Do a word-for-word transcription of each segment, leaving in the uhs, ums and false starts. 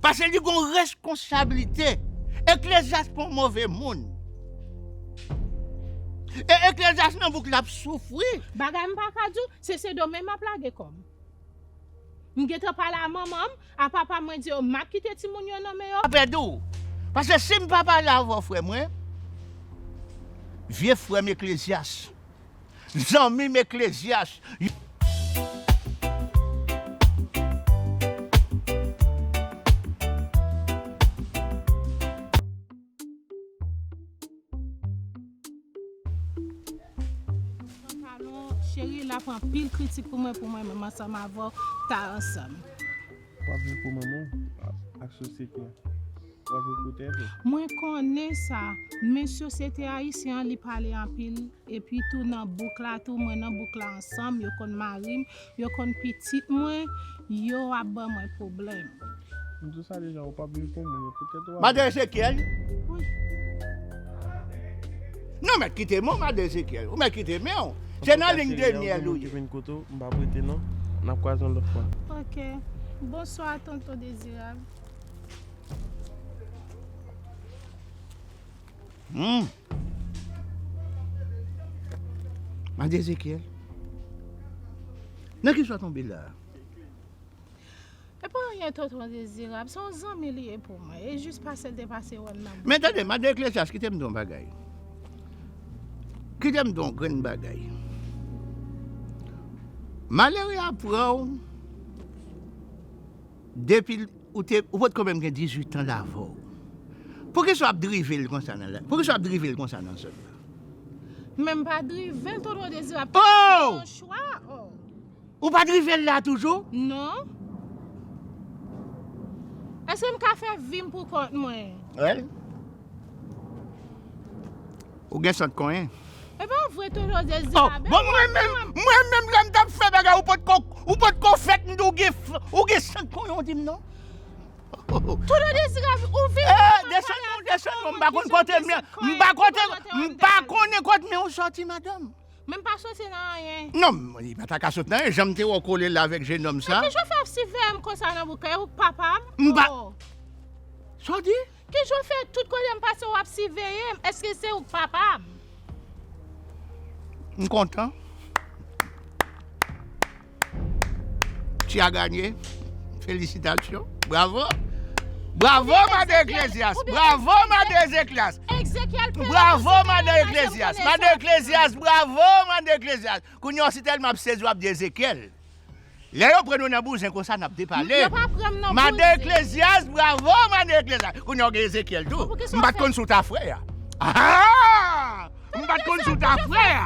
Paske li gon reskonsablite. Eklezyas pa yon move moun. E Eklezyas nan bouk la ap soufri. Bagay m pa ka di w, se Sendomeng m ap lage kò m. M gentan pale a manman m, a papa m, mwen di yo m ap kite timoun yo nan men yo. Apre tou, paske si m pa pale avè w, frè mwen, vye frè m Eklezyas, zanmi m Eklezyas, Pantalon, cheri, l ap anpil kritik pou mwen, pou mwen menm ansanm avè w ta ansanm. W ap viv pou manman w ak sosyete a. W ap viv pou tèt ou. Mwen konnen sa, men sosyete ayisyen an, li pale anpil. Epi tou nan bouk la tou, mwen nan bouk la ansanm, yo konn mari m, yo konn pitit mwen, yo ap ban mwen pwoblèm. M di w sa deja, ou p ap viv pou moun yo, pou tèt ou. Madan Ezekyèl? Wi. Non, mèt kite men w, Madan Ezekyèl. Ou mèt kite men w. Se nan liy de myèl ou ye. Vin kote w, m p ap rete non. N ap kwaze yon lòt fwa. Ok. Bonswa, tonton Dezirab. Hmm. Madan Ezekyèl, nan ki sa w tonbe la? E pa anyen, tonton Dezirab, se yon zanmi li ye pou mwen. E jis pase l te pase wè m nan bouk. Men tande, Madan Eklezyas, kite m di w yon bagay. Kite m di w yon grenn bagay. Malere a pran w depi l Ou te, ou potko menm gen dizuit an l avè w. Poukisa w ap drive l konsa nan la? Poukisa w ap drive l konsa nan zòn nan? Men m pa drive l, tonton Dezirab. Oh! Yon chwa, oh. Ou pa drive l la toujou? Non. Èske m ka fè vi m pou kont mwen? Well, Ou gen sant konyen. E pa vre, tonton Dezirab. Oh, bon, mwen menm, mwen menm, lè m t ap fè bagay, ou potko, ou potko fèt, m di w gen, ou gen sant konyen, ou di m non. Tonton Dezirab, ou vin. Eh, desann non, desann non, m pa konn kote m ye. M pa kote, m pa konnen kote men w sòti, madanm. Men m pa soti nan anyen. Non, li pa ta ka sot nan anyen, jan m te wè w kole la avèk jenòm sa. Men kijan w fè ap siveye m konsa nan bouk la, ou k papa m? M pa. Oh. Sa w di? Kijan w fè tout kote m pase w ap siveye m? Èske se ou k papa m? M kontan. Tu as gagné. Felisitasyon. Bravo. Bravo, madan Eklezyas. Bravo, madan Eklezyas. Bravo, madan Eklezyas. Madan Eklezyas, bravo, madan Eklezyas. Kounye a, w si tèlman ap sezi, w ap di Ezekyèl. Lè yo pran nou nan bouzen konsa, n ap depale. Yo pa pran m nan bouzen. Madan Eklezyas, bravo, madan Eklezyas. Kounye a, w gen Ezekyèl tou. M pa t konn si w ta frè a. Ah! M pa t konn si w ta frè a.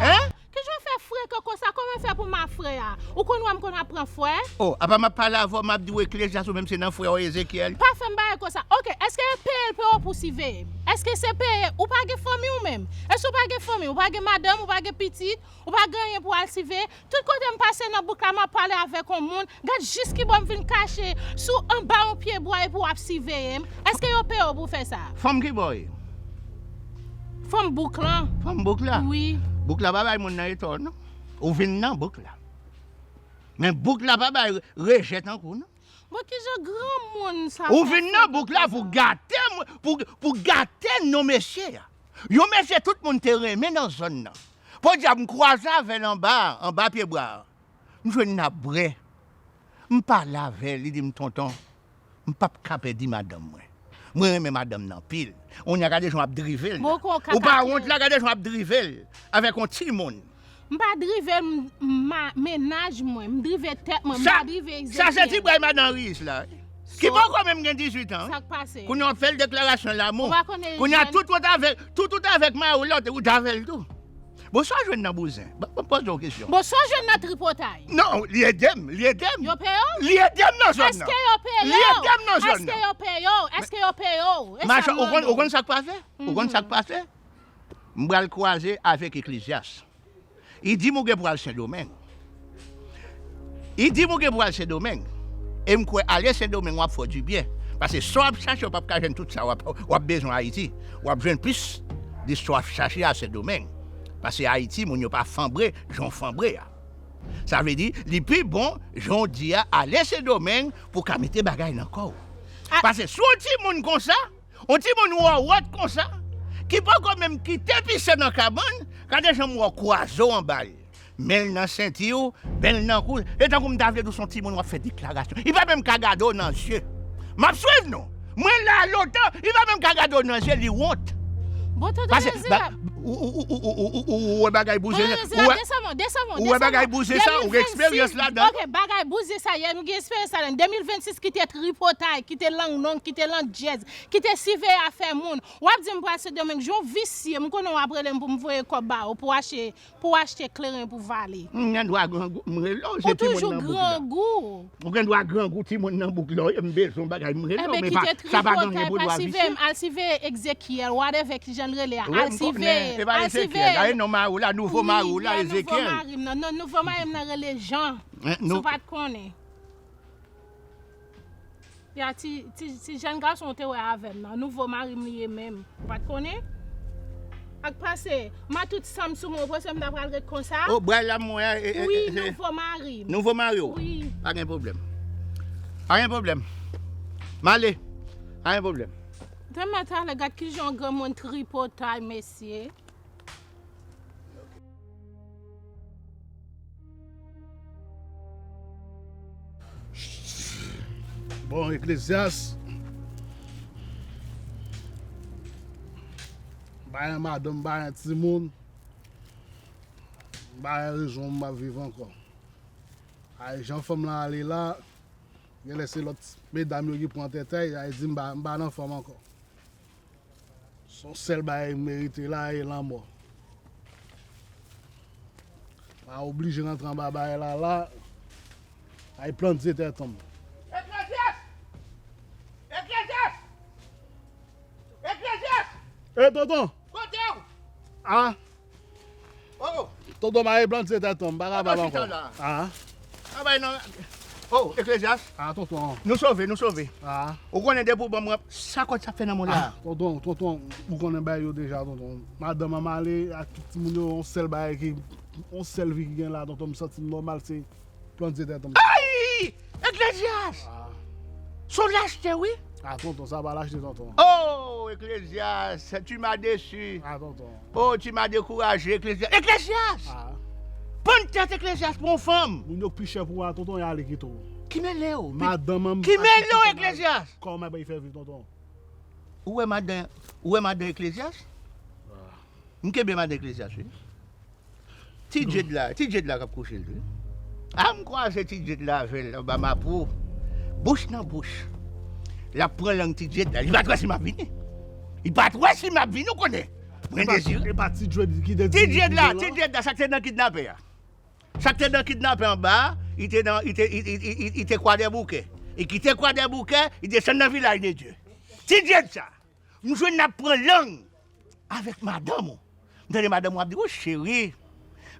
Hein? Kijan w fè frekan konsa? Kòman w fè pou m ap frè a? Ou konn wè m konn ap pran frè? Oh, apa m ap pale avè w, m ap di w Eklezyas, ou menm se nan frè w Ezekyèl. Pa fè m bagay konsa. Ok, èske yo peye l pou yo pou siveye m? Èske se peye? Ou pa gen fanmi ou menm? Èske ou pa gen fanmi? Ou pa gen madanm, ou pa gen pitit? Ou pa gen anyen pou al siveye? Tout kote m pase nan bouk la, m ap pale avèk yon moun. Gad jis kibò m vin kache sou anba yon pyebwa epi w ap siveye m. Èske yo peye w pou fè sa? Fanm kibò w ye? Fanm bouk lan. Fanm bouk la? Wi. Bouk la pa bay moun nan eta w non. Ou vin nan bouk la. Men bouk la pa bay rejè tankou w non. Bon, kijan granmoun sa fè? Ou vin nan bouk la pou gate mwen, pou, pou gate non mesye a. Yon mesye tout moun te renmen nan zòn nan. Podyab, m kwaze avè l anba, anba pyebwa a. M jwenn n ap bwè. M pale avè l, li di m, "Tonton, m p ap ka pèdi madanm mwen. Mwen renmen madanm nan anpil." Kounye a gade jan w ap drive l la. Ou pa wont la, gade jan w ap drive l avèk yon timoun. M pa drive l, m, m, mennaj mwen, m drive tèt mwen, m pa drive Ezekyèl. Sa se ti bway madan Riis la. Ki poko menm gen dizuit an. Sa k pase? Kounye a w ap fè l deklarasyon lamou. Kounye a tout wont avèk, tout wont avèk mari w la, ou t avè l tou. Bon, sa w jwenn nan bouzen? Ban m poze w kesyon. Bon, sa w jwenn nan tripotay? Non, li ede m, li ede m. Yo peye w? Li ede m nan zòn nan. Èske yo peye w? Li ede m nan zòn nan. Èske yo peye w? Èske yo peye w? E sa m mande w. Ou konn, ou konn sa k pase? Ou konn sa k pase? M pral kwaze avèk Eklezyas. Li di m ou gen pou al Sendomeng. Li di m ou gen pou al Sendomeng. E m kwè ale Sendomeng w ap fè w dibyen. Paske sa w ap chache, w p ap ka jwenn tout sa w ap, w ap bezwen Ayiti. W ap jwenn plis de sa w ap chache a Sendomeng. Paske Ayiti, moun yo pa fanbre jan w fanbre a. Sa vle di, li pi bon, jan w di a, ale Sendomeng pou w ka mete bagay nan kò w. Paske si yon timoun konsa, yon timoun wòwòt konsa, ki poko menm kite pise nan kabann, gade jan m wè w kwaze w anba l. Men l nan senti w, men l nan kou l. E tankou m ta vle di w se yon timoun w ap fè deklarasyon. Li pa menm ka gade w nan zye. M ap swiv nou. Mwen la lontan, li pa menm ka gade w nan zye, li wont. Bon, tonton Dezi, ba- ou, ou, ou, ou, ou, ou, ou, ou wè bagay bouze sa? Ou wè, desann, desann, ou wè bagay bouze sa? Ou gen eksperyans ladan? Ok, bagay bouze sa, yè, m gen eksperyans ladan. De mil vennsis ki te tripotay, ki te lang nonm, ki te lang djèz, ki te siveye afè moun. W ap di m pral Sendomeng, jan w visye, m konnen w ap rele m pou m voye kòb ba ou, pou achte, pou achte kleren pou vale. M gen dwa grangou, m rele w, se timoun nan bouk la. Ou toujou grangou. Ou gen dwa grangou, timoun nan bouk la, m bezwen yon bagay, m rele w, men pa, sa pa gen anyen pou dwa visye. Al siveye Egzekyèl, whatever ki jan l rele a, al siveye l, al siveye l. Wi, m konnen, e pa Egzekyèl, non mari w la, nouvo mari w la, Egzekyèl. Wi, nouvo mari m nan, non, nouvo mari m nan rele Jan, si w pa t konnen. Ya, ti, ti, ti jèn gason w te wè avè m nan, nouvo mari m li ye menm. Ou pa t konnen? Ak pase, m a tout san m sou mwen, ou panse m ta pral ret konsa? Oh, bray la m wè a, e, e, wi, e, nouvo mari m. Nouvo mari w? Wi. Pa gen pwoblèm. Pa gen pwoblèm. M ale. Pa gen pwoblèm. Demen talè, gad kijan yon granmoun tripotay, mesye. Bon, Eklezyas, m pa gen madanm, m pa gen timoun, m pa gen rezon m ap viv ankò. Ay, jan fanm lan ale la, genlè se lòt medam yo ki pran tèt a y, ay di m pa, m pa nan fanm ankò. Se yon sèl bagay m merite la, e lanmò. M a oblije rantre anba bagay la la. Ay, plant zye tèt anm. Eklezyas! Eklezyas! Eklezyas! E, tonton! Kote w? A? Oh! Tonton, m a replante tèt anm, m pa kapab ankò. Ah. Ah, bay nan. Oh, Eklezyas. Ah, tonton. Nou sove, nou sove. Ah. Ou konnen depi w ban mwen sa kòd sa fè nan mwen la. Ah, tonton, tonton, ou konnen bay yo deja, tonton. Madanm an male ak tout timoun yo, yon sèl bagay ki, yon sèl vi ki gen la, tonton, m santi m nòmal, se Plante tèt anm. Ay! Eklezyas! Ah. Se w l achte, wi. Ah, tonton, sa pa l achte, tonton. Oh, Eklezyas, tu m'as déçu. Ah, tonton. Oh, tu m'as découragé, Eklezyas. Eklezyas! Ah. Pann tèt Eklezyas pou yon fanm. Moun yo k pi chè pou w a, tonton, y ale kite w. Ki mele w? Madanm an. Ki mele w, Eklezyas? Kòman bay fè viv, tonton? Ou wè madan, ou wè madan Eklezyas? Ah. M kenbe madan Eklezyas, wi. Ti Djed la, ti Djed la k ap kouche l tou. A, m kwaze ti Djed la avè l anba mapo. Bouch nan bouch. L ap pran lang ti Djed la. Li pa t wè si m ap vini. Li pa t wè si m ap vini, ou konnen. Mwen dezire. E pa ti Djed ki te di. Ti Djed la, ti Djed la, sa k te nan kidnapè a. Sa k te nan kidnapè anba a, li te nan, li te, li, li, li, li, li te Kwadèboukè. Li kite Kwadèboukè, li desann nan Vilaj de Dye. Ti Djed sa. M jwenn l ap pran lang avèk madanm ou. M tande madanm ou ap di, "O cheri,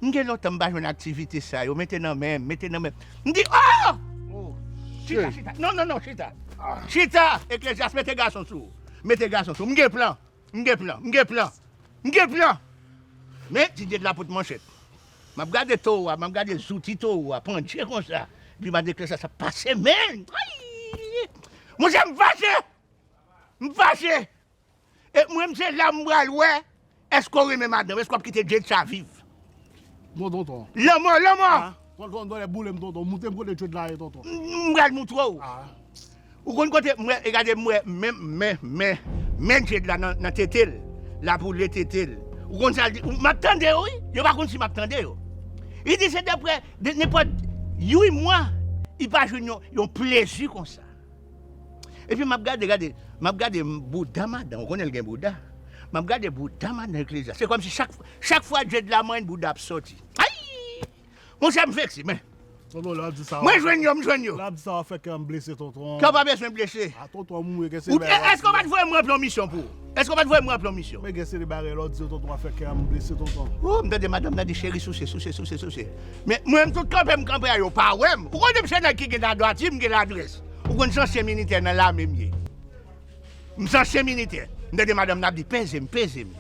m gen lontan m pa jwenn aktivite sa yo, mete nan men m, mete nan men m." M di, "Oh! Chita, chita. Non, non, non, chita. Chita, Eklezyas, mete gason sou ou. Mete gason sou ou. M gen plan, m gen plan, m gen plan, m gen plan." Men, ti Djed la pot manchèt. M ap gade towo a, m ap gade zouti towo a, pandye konsa. Epi m ap deklare sa, sa pase men. Ay! Monchè, m fache! M fache! E mwen, m se la m pral wè, èske w renmen madanm, èske w ap kite Djed sa viv? Non, tonton. Lanmò, lanmò! Ah, tonton, tonton, boule m, tonton. Moute m kote Djed la ye, tonton. M, m pral moutre w. Ah. Ou konn kote, m wè, e gade, m wè, men, men, men, men Djed la nan, nan tete l. L ap woule tete l. Ou konn sa l di? M ap tande yo, wi. Yo pa konn si m ap tande yo. Li di se dapre, de, nenpòt uit mwa, li pa jwenn yon, yon plezi konsa. Epi m ap gade, gade, m ap gade bouda madanm, ou konnen l gen bouda. M ap gade bouda madanm Eklezyas. Se kòmsi chak, chak fwa Djed la manyen, bouda ap sòti. Ay! Monchè, m vekse, men. Tonton, lè w ap di sa, mwen jwenn yo, m jwenn yo. Lè w ap di sa, w ap fè kè m blese, tonton. Kè w pa bezwen blese. A, tonton, m wè ke se bagay w ap di. Èske w pa t voye m ranpli yon misyon pou ou? Èske w pa t voye m ranpli yon misyon? Men gen se de bagay lè w di yo, tonton, w ap fè kè m blese, tonton. Oh, m tande madanm nan di, "Cheri, souse, souse, souse, souse." Men mwen, m tout kanpe m kanpe a, yo pa wè m. Ou konnen m se nèg ki gen ladwati, m gen ladrès. Ou konn se ansyen militè nan lame m ye. M se ansyen militè. M tande madanm nan ap di, "Peze m, peze m."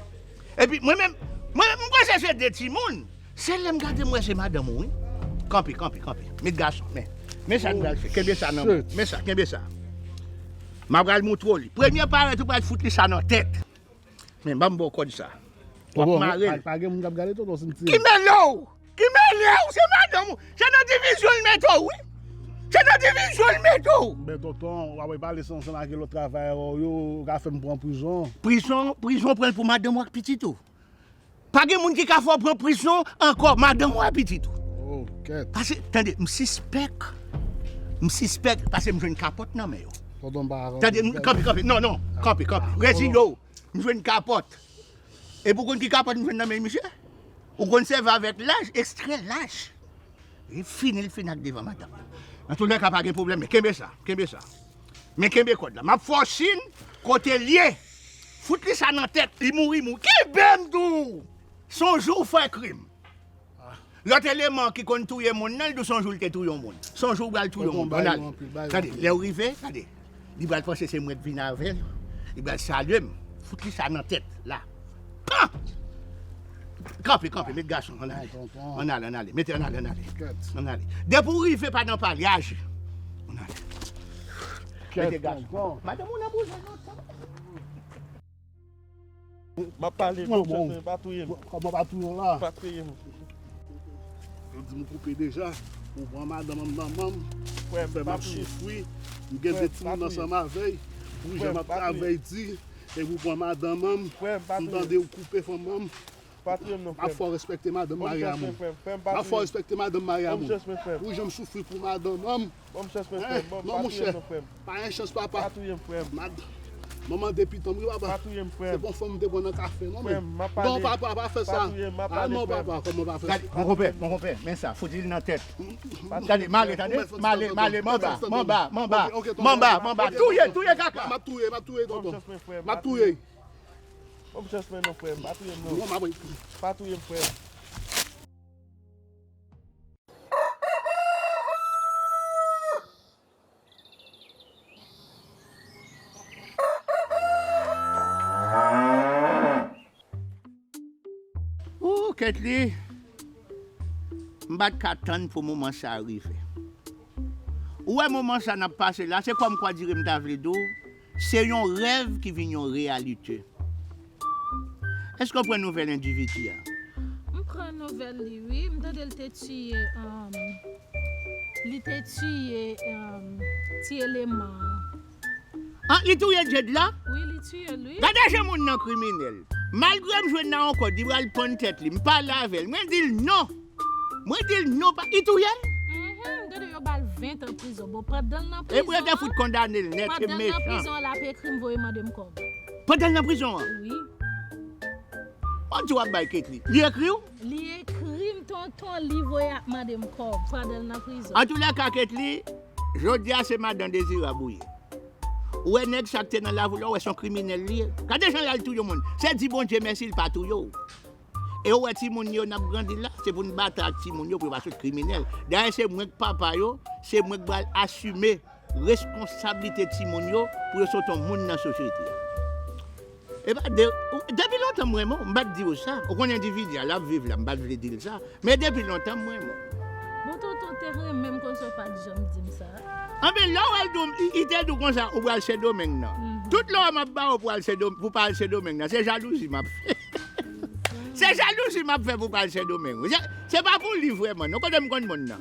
Epi mwen menm, mwen menm, m panse se de timoun. Se lè m gade m wè se madanm ou, wi. Kanpe, kanpe, kanpe. Met gason, men. Men sa n pral fè. Kenbe sa nan men. Men sa, kenbe sa. M ap pral montre w li. Premye parèt ou pral fout li sa nan tèt. Men, ban m ba w kòd sa. W ap mare l. Pa gen moun k ap gade tonton si m tire. Ki mele w? Ki mele w? Se madanm ou. Se nan divizyon l mete w, wi. Se nan divizyon l mete w. Men tonton, w ap pale sa ansanm ak lòt travayè w yo, ou ka fè m pran prizon. Prizon, prizon pran l pou madanm ou ak pitit ou. Pa gen moun ki ka fè w pran prizon ankò, madanm ou a pitit ou. Oh, kèt. Pase, tande, m sispèk. M sispèk, pase m jwenn kapòt nan men yo. Tonton, m pa Tande, m, kanpe, kanpe, non, non, kanpe, kanpe. Rezile w. M jwenn kapòt. Epi w konn ki kapòt m jwenn nan men misye? Ou konn sèvi avèk laj, ekstrè laj. Li fini, li fini ak devan madanm. Nan tout lè ka pa gen pwoblèm, men kenbe sa, kenbe sa. Men kenbe kòd la. M ap fè w siy kote l ye. Fout li sa nan tèt, li mouri, mouri. Kenbe m tou! Sonje w fè krim. Lòt eleman ki konn touye moun nan, li di w sonje w li te touye yon moun. Sonje w pral touye yon moun. Ann ale. Tande, lè w rive, tande. Li pral panse se mwen k vin avè l. Li pral salye m. Fout li sa nan tèt, la. Pan! Kanpe, kanpe, met gason, ann ale. Ann ale, ann ale. Mete, ann ale, ann ale. Ann ale. Depi w rive pa nan pale, aji. Ann ale. Mete gason. Madanm ou nan bouzen lontan. M ap pale, m ap chèche, pa touye m. Kòman pa touye w la? Pa touye m. Yo di m koupe deja. Ou pran madanm m nan men m. Ou fè m ap soufri. M gen de timoun ansanm avè l. Pou jan m ap travay di. Epi ou pran madanm m. M tande ou koupe fanm m. Pa touye m non, frè m. M ap fè w respekte madanm mari a moun. M ap fè w respekte madanm mari a moun. Pou jan m soufri pou madanm m. Ban m chans mwen, frè m. Ban m, pa touye m non, frè m. Pa gen chans, papa. Pa touye m, frè m. Manman de pitit mwen, papa. Pa touye m, frè m. Se pa yon fanm m te pran nan kafe, non, men. Frè m, m ap pale. Non, papa, pa fè sa. Pa touye m, m ap pale, frè m. Ah, non, papa, kòman pa fè sa? Gade, mon konpè, mon konpè, men sa, fout li nan tèt. Gade, m ale, tande? M ale, m ale, m anba, m anba, m anba. M anba, m anba. Touye, touye kaka. M ap touye, m ap touye, tonton. M ap touye. Ban m chans mwen, non, frè m. Pa touye m, non. Non, m ap. Pa touye m, frè m. Ooh, Ketly, m pa t ka tann pou moman sa a rive. Ou wè moman sa n ap pase la, se kòmkwa dire m ta vle di w, se yon rèv ki vin yon reyalite. Èske w pran nouvèl endividi a? M pran nouvèl li, wi. M tande l te tiye, um, li te tiye, um, ti eleman an. Ah, li touye Jade la? Wi, li tiye l, wi. Gade jan moun nan kriminèl. Malgre m jwenn nan yon kòd, li pral pann tèt li. M pale avè l. Mwen di l non. Mwen di l non, pa, li touye l? Mhm, m tande yo ba l ven tan prizon. Bon, pandan l nan prizon an, epi yo te fout kondane l nèt, se mechan. Pandan l nan prizon an, l ap ekri m, voye mande m kòb. Pandan l nan prizon an? Wi. Bon, di w ap bay Ketly. Li ekri w? Li ekri m, tonton, li voye ap mande m kòb pandan l nan prizon. Antoulèka, Ketly, jodi a se madan Dezirab ou ye. Ou wè nèg sa k te nan lavi w la, ou wè se yon kriminèl li ye. Gade jan l al touye yon moun. Se di Bondye mèsi, l pa touye w. E ou wè timoun yo n ap grandi la, se pou n batay ak timoun yo pou yo pa sot kriminèl. Dayè, se mwen k papa yo, se mwen k pral asime reskonsablite timoun yo pou yo sot yon moun nan sosyete a. E pa de, depi lontan m renmen w, m pa t di w sa. Ou konnen endividi a, l ap viv la, m pa t vle di l sa. Men depi lontan m renmen w. Bon, tonton te renmen m konsa, w pa t janm di m sa. Anben, lè w al di w, li, li te di w konsa, ou pral Sendomeng nan. Mhm. Tout lò m ap ba w pou al Sendom-, pou pa al Sendomeng nan, se jalouzi m ap fè. Se jalouzi m ap fè pou pa al Sendomeng. Se, se pa pou li vrèman, non. Kote m konn moun nan?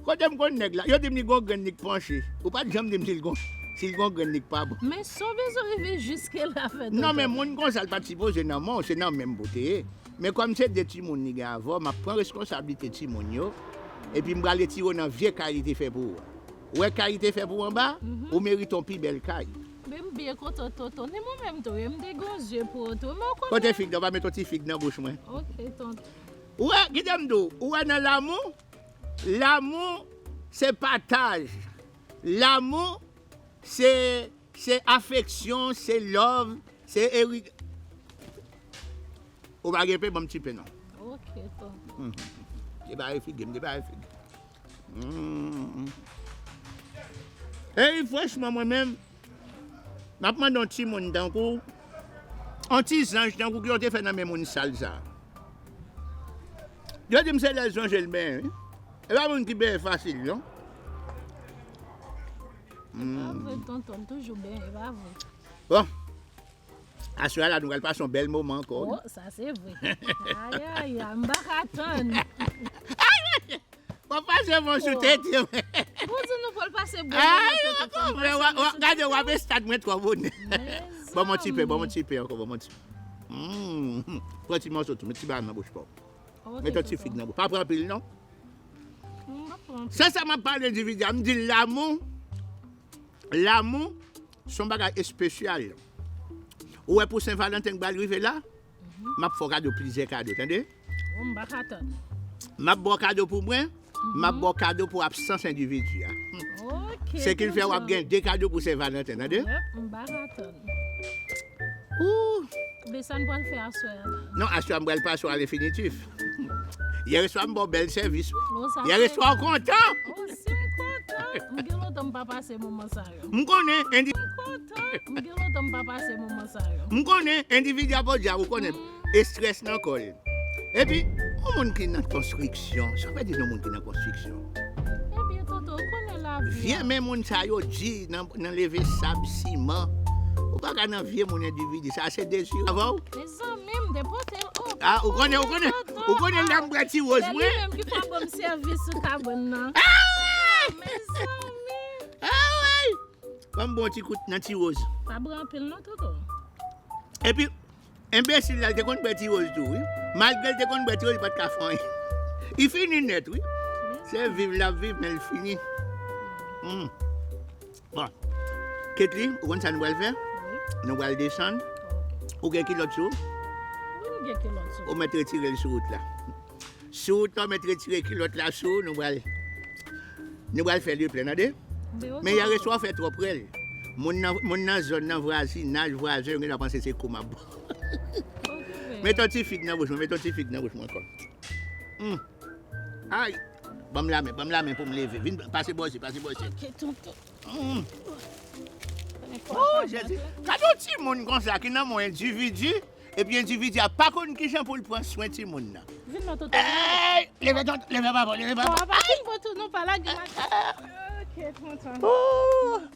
Kote m konn nèg la? Yo di m li gon grenn li k panche. Ou pa t janm di m si l gon, si l gon grenn li k pa bon. Men sa w bezwen rive jiske la fè, tonton? Non, men moun konsa l pa t sipoze nan men w, se nan men m pou te ye. Men kòm se de timoun li gen avè w, m ap pran reskonsablite timoun yo. Epi m pral retire w nan vye kay li te fè pou ou a. Ou wè kay li te fè pou ou anba? Mhm. Ou merite yon pi bèl kay. Men m byen kontan, tonton. Ni mwen menm tou, wi, m te gon zye pou ou tou. Men w konnen. Kote fig nan? Pa met yon ti fig nan bouch mwen. Ok, tonton. Ou wè, kite m di w, ou wè nan lanmou, lanmou se pataj. Lanmou se, se afeksyon, se love, se eri-, ou pa gen pen, ban m ti pen non. Ok, tonton. Mhm. Te ba e figi, m te ba e figi. Hmm. E franchman, mwen menm, m ap mande yon timoun tankou w, yon ti zanj tankou w ki yo te fè nan men moun sal sa. Yo di m se lè l sonje l benyen, wi. E pa moun ki benyen fasil, non. E pa vre, tonton, toujou benyen, e pa vre. Bon. Aswè a la, nou pral pase yon bèl moman ankò, wi. Oh, sa se vre. Ayayay, m pa ka tann. W ap pase bon sou tete mwen. Bon, di nou pou l pase bon moman, tonton. Gade, w ap estad mwen twò bonè. Ban m yon ti pe, ban m yon ti pe ankò, ban m yon ti. Pran ti mòso tou, met ti bagay nan bouch pa w. Met yon ti fig nan bouch. Pa pran anpil, non. Se sa m ap pale endividi a. M di l lanmou, lanmou, se yon bagay espesyal. Ou wè pou Sen Valanten k pral rive la, m ap fè w kado, plizyè kado, tande? Oh, m pa ka tann. M ap ba w kado pou mwen, m ap ba w kado pou absans endividi a. Ok, tonton. Se ki l fè w ap gen de kado pou Sen Valanten, tande? Yep, m pa ka tann. Ooh. Oubyen sa n pral fè aswè a la? Non, aswè a m pral pase w a lenfinitif. Yè swa m ba w bèl sèvis, wi. Yè swa w kontan. Oh, si m kontan. M gen lontan m pa pase moman sa yo. M konnen, endi- M kontan. M gen lontan m pa pase moman sa yo. M konnen, endividi a pòdya, ou konnen, estrès nan kò l. Epi, yon moun ki nan konstriksyon, sa vle di yon moun ki nan konstriksyon. Ebyen, tonton, ou konnen lavi a. Vye men moun sa yo di nan, nan leve sab, siman. Ou pa ka nan vye moun endividi, sa se dezire. Avè w? Mezanmi, m depote l. Oh, ah, ou konnen, ou konnen, tonton, ou konnen lè m bwè ti woz mwen. Se li menm ki fè ban m sèvis sou kabann nan. Ah! Mezanmi. Ah, wi! Ban m bon ti kout nan ti woz. Pa bwè anpil non, tonton. Epi, enbesil la, l te konn bwè ti woz tou, wi. Malgre l te konn bwè ti woz, li pa t ka fè anyen. Li fini nèt, wi. Se viv l ap viv, men l fini. Hmm. Bon. Ketly, ou konn sa nou pral fè? Wi. Nou pral desann. Ok. Ou gen kilòt sou ou? Wi, m gen kilòt sou mwen. Ou mèt retire l sou wout la. Sou wout la, ou mèt retire kilòt la sou ou, nou pral, nou pral fè leplen, tande? Men ok, yè swa w fè twòp rèl. Moun nan, moun nan zòn nan, vwazinaj, vwazen, yo gentan panse se kou m ap ba w. Ok, men. Met yon ti fig nan bouch mwen, met yon ti fig nan bouch mwen ankò. Hmm. Ay, ban m lamen, ban m lamen pou m leve. Vin, pase bò isit, pase bò isit. Ok, tonton. Hmm. Oh, Jezi. Gade yon timoun konsa ki nan men yon endividi, epi endividi a pa konn kijan pou l pran swen timoun nan. Vin non, tonton. Ey, leve, tonton, leve, papa, leve, papa. Papa, vin bò tou, non, pa lage m atè. Ok, tonton. Oh.